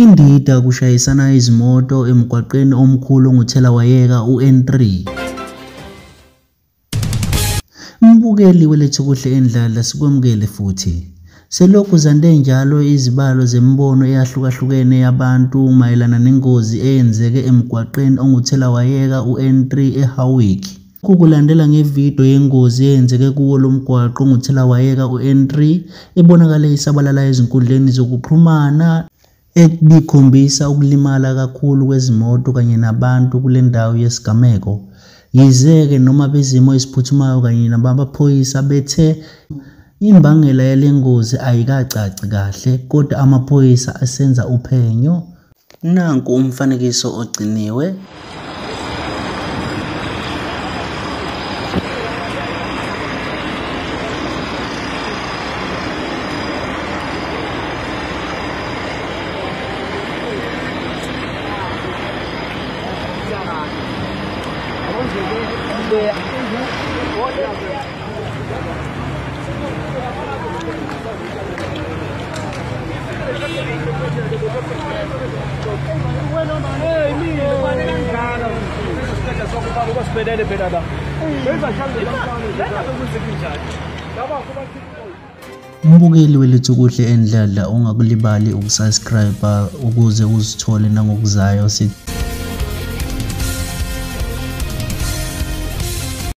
Indida kushayisana izimoto emgwaqeni omkhulu onguthelawayeka u-N3. Mbukeli weLethukuhle Endladla, sikwamukele futhi. Selokhu zande njalo izibalo zemibono eyahlukahlukene yabantu mayelana nengozi eyenzeke emgwaqeni onguthelawayeka u-N3 eHowick. Lokhu kulandela ngevidiyo yengozi eyenzeke kuwo lo mgwaqo onguthelawayeka u-N3 ebonakale isabalala ezinkundleni zokuxhumana ebikhombisa ukulimala kakhulu kwezimoto kanye nabantu kule ndawo yesigameko. Yize-ke noma bezimo eziphuthumayo kanye nabamaphoyisa bethe imbangela yale ngozi ayikacaci kahle, kodwa amaphoyisa asenza uphenyo. Nanku umfanekiso ogciniwe. Mbukeli weLethukuhle Endladla, ungakulibali ukusubscribe ukuze uzithole nangokuzayo.